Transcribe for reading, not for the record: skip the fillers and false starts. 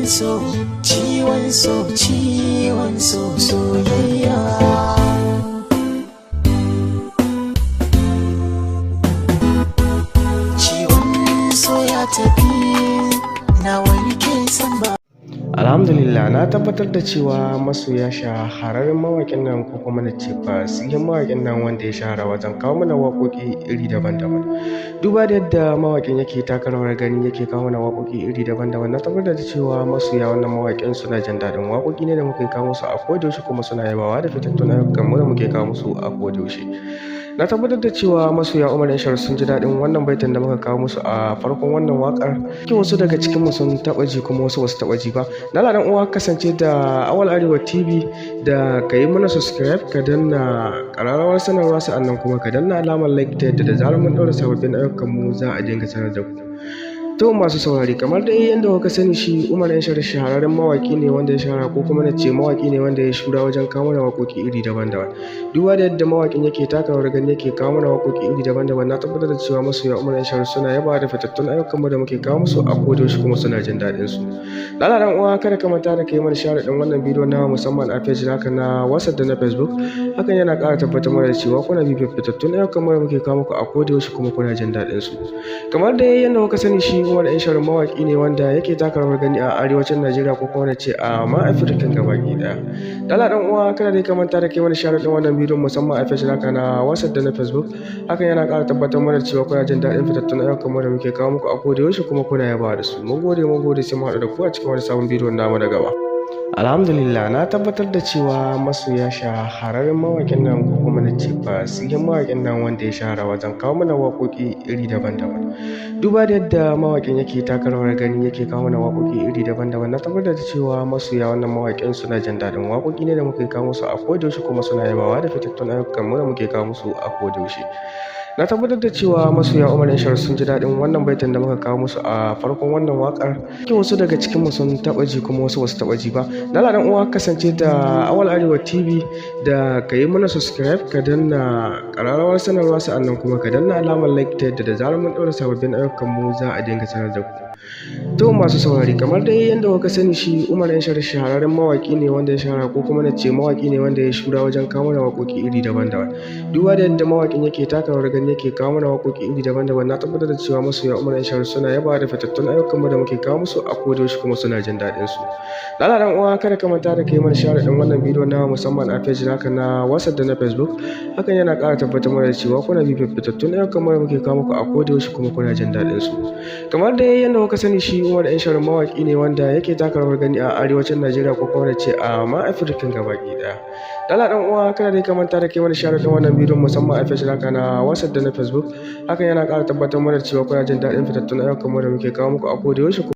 So, ciwon so, ciwon so, soyayya. Ciwon so ya tafi, na warke san ba. Alhamdulillah, na tabbatar da cewa masoya shahararren mawaƙin nan, ko kuma na ce fasihin mawaƙin nan wanda ya shahara wajen kawo mana waƙoƙi iri daban-daban. Duba da yadda mawaƙin yake taka rawar gani, yake kawo mana waƙoƙi iri daban-daban, na tabbatar da cewa masoya wannan mawaƙin suna jin daɗin waƙoƙi ne da muke kawo musu a kodayaushe, kuma suna yabawa da fitattun ayyukan mu da muke kawo musu a kodayaushe. Na tabbatar da cewa masoya Umar M Sharif sun ji daɗin wannan baitin da muka kawo musu a farkon wannan waƙar. Wasu daga cikinmu sun taɓa ji, kuma wasu basu taɓa ji ba. Lala dan uwa, kasance da Awal Arewa TV da ka yi mana subscribe, ka danna ƙararrawar sanarwa, sa'annan kuma ka danna alamar like, ta yadda da zarar mun ɗaura sababbin ayyukan mu za a dinga sanar da ku. To masu saurari, kamar dai yadda kuka sani, shi Umar M Sharif shahararren mawaƙi ne wanda ya shahara, ko kuma na ce mawaƙi ne wanda ya shura wajen kawo mana waƙoƙi iri daban-daban. Duba da yadda mawaƙin yake taka rawar gani, yake kawo mana waƙoƙi iri daban-daban, na tabbatar da cewa masoya Umar M Sharif suna yabawa da fitattun ayyukan mu da muke kawo musu a kodayaushe, kuma suna jin daɗin su. Lala dan uwa, kada ka manta da ka yi mana share ɗin wannan bidiyon na musamman a page naka na WhatsApp da na Facebook. Hakan yana ƙara tabbatar mana da cewa kuna bibiyar fitattun ayyukan mu da muke kawo muku a kodayaushe, kuma kuna jin daɗin su. Kamar dai yadda kuka sani, shi Umar M Sharif mawaƙi ne wanda yake taka rawar gani a arewacin Najeriya, ko kuma na ce a ma Afirka gabaki ɗaya. Lala dan uwa, kada dai ka manta da kai mana share ɗin wannan bidiyon musamman a page naka na WhatsApp da na Facebook. Hakan yana ƙara tabbatar mana da cewa kuna jin daɗin fitattun ayyukan mu da muke kawo muku a kodayaushe, kuma kuna yabawa da su. Mun gode, mun gode, sai mu haɗu da ku a cikin wani sabon bidiyon namu na gaba. Alhamdulillah, na tabbatar da cewa masoya shahararren mawaƙin nan, ko kuma na ce fasihin mawaƙin nan wanda ya shahara wajen kawo mana waƙoƙi iri daban-daban. Duba da yadda mawaƙin yake taka rawar gani, yake kawo mana waƙoƙi iri daban-daban, na tabbatar da cewa masoya wannan mawaƙin suna jin daɗin waƙoƙi ne da muke kawo musu a kodayaushe, kuma suna yabawa da fitattun ayyukan mu da muke kawo musu a kodayaushe. Na tabbatar da cewa masoya Umar M Sharif sun ji daɗin wannan baitin da muka kawo musu a farkon wannan waƙar. Wasu daga cikinmu sun taɓa ji, kuma wasu basu taɓa ji ba. Lala dan uwa, kasance da Awal Arewa TV da ka yi mana subscribe, ka danna ƙararrawar sanarwa, sa'annan kuma ka danna alamar like, ta yadda da zarar mun ɗaura sababbin ayyukan mu za a dinga sanar da ku. To masu saurari, kamar dai yadda kuka sani, shi Umar M Sharif shahararren mawaƙi ne wanda ya shahara, ko kuma na ce mawaƙi ne wanda ya shura wajen kawo mana waƙoƙi iri daban-daban. Duba da yadda mawaƙin yake taka rawar gani, yake kawo mana waƙoƙi iri daban-daban, na tabbatar da cewa masoya Umar M Sharif suna yabawa da fitattun ayyukan mu da muke kawo musu a kodayaushe, kuma suna jin daɗin su. Lala dan uwa, kada ka manta da ka yi mana share ɗin wannan bidiyon na musamman a page naka na WhatsApp da na Facebook. Hakan yana ƙara tabbatar mana da cewa kuna bibiyar fitattun ayyukan mu da muke kawo muku a kodayaushe, kuma kuna jin daɗin su. Kamar dai yadda kuka sani, shi Umar M Sharif mawaƙi ne wanda yake taka rawar gani a arewacin Najeriya, ko kuma na ce a ma Afirka gabaki ɗaya. Lala dan uwa, kada dai ka manta da kai mana share ɗin wannan bidiyon musamman a page naka na WhatsApp da na Facebook. Hakan yana ƙara tabbatar mana da cewa kuna jin daɗin fitattun ayyukan mu da muke kawo muku a kodayaushe.